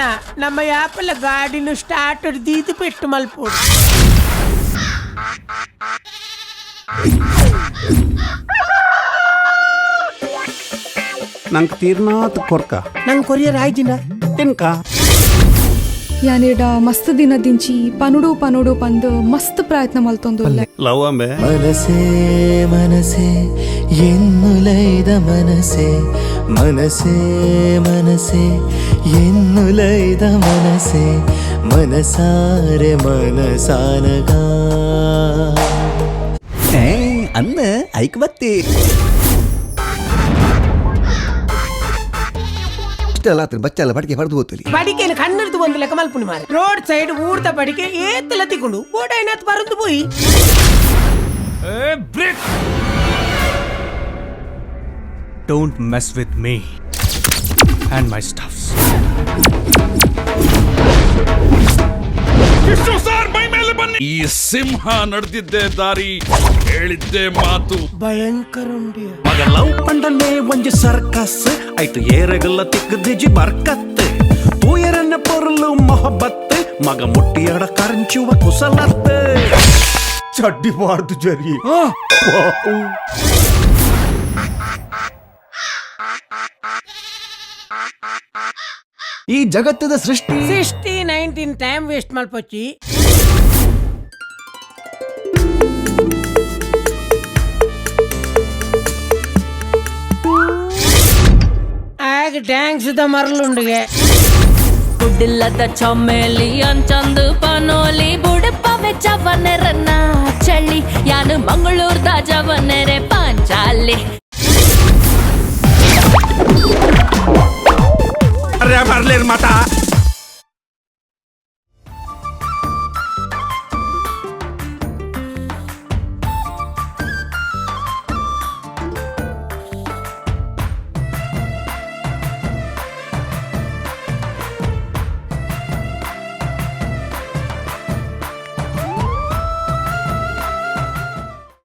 ಅಣ್ಣ, ನಮ್ಮ ಯಾಪಲ ಗಾಡಿನ ಸ್ಟಾರ್ಟ್ ದೀದು ಪೆಟ್ಟು ಮಲ್ಪೋಡು. ನಂಗೆ ತೀರ್ನಾತ್ ಕೊರ್ಕ. ನಂಗೆ ಕೊರಿಯರ್ ಆಯ್ಜಿನ. ತಿನ್ಕ. ಯಾನೇಡ ಮಸ್ತ್ ದಿನ ದಿಂಚಿ ಪನುಡು ಪನುಡು ಪಂದ್ ಮಸ್ತ್ ಪ್ರಯತ್ನ ಮಲ್ತೊಂದುಲ್ಲೆ. ಲವ್ ಅಂಬೆ. ಮನಸೇ ಮನಸೇ ಎನ್ನುಲೈದ ಮನಸೇ, ಮನಸೇ ಮನಸೇ ಎನ್ನುಲೈದ ಮನಸೇ, ಮನಸಾರೆ ಮನಸಾನಗ. ಅನ್ನ ಐಕ್ ಬತ್ತಿ. ಇಷ್ಟೆಲ್ಲ ಆತ್ರಿ ಬಚ್ಚಲ್ಲ ಬಡಿಗೆ ಬಡ್ದು ಹೋಗ್ತಲಿ. ಬಡಿಕೆನ ಕಣ್ಣಿರ್ದು ಒಂದು ಲೆಕ್ಕ ಮಲ್ಪುನಿ ಮಾರೆ. ರೋಡ್ ಸೈಡ್ ಊರ್ದ ಬಡಿಕೆ ಏತಲ ತಿಕೊಂಡು ಬೋಡೈನಾತ್ ಬರಂದು ಪೋಯಿ. Don't mess with me and my stuffs. ಈ ಸಿಂಹ ನಡೆದಿದ್ದೆ ದಾರಿ, ಹೇಳಿದ್ದೆ ಮಾತು. ಭಯಂಕರ ಉಂಡಿಯ. ಮಗ ಲವ್ ಪಂಡನೆ ಒಂಜಿ ಸರ್ಕಸ್ ಐತು, ಏರಗಲ್ಲ ತಿಕ್ಕದಿಜಿ ಬರ್ಕತ್, ತೂಯರನ್ನ ಪೊರಲು ಮೊಹಬ್ಬತ್, ಮಗ ಮುಟ್ಟಿಯಡ ಕರಂಚುವ ಕುಸಲತ್. ಚಡ್ಡಿ ಬಾರ್ದು ಜರಿ. ಈ ಜಗತ್ತದ ಸೃಷ್ಟಿ 60 19 ಟೈಮ್ ವೇಸ್ಟ್ ಮಲ್ಪೊಚ್ಚಿ. ಆಗ ಡ್ಯಾಂಕ್ಸ್ the ಮರಳುಂಡಿಗೆ. ಕುಡಿಲ್ಲದ ಚೊಮ್ಮೆಲಿ ಅಂಚಂದು ಪನೋಲಿ ಬುಡಪವೆ ಚವನೆರನ್ನ ಚಳಿ ಯಾನು ಮಂಗಳೂರ್ದ ಜವನೆರೆ ಪಾಂಚಾಲಿ. ಅರೆ ಬರ್ಲೇರ್ ಮಾತಾ.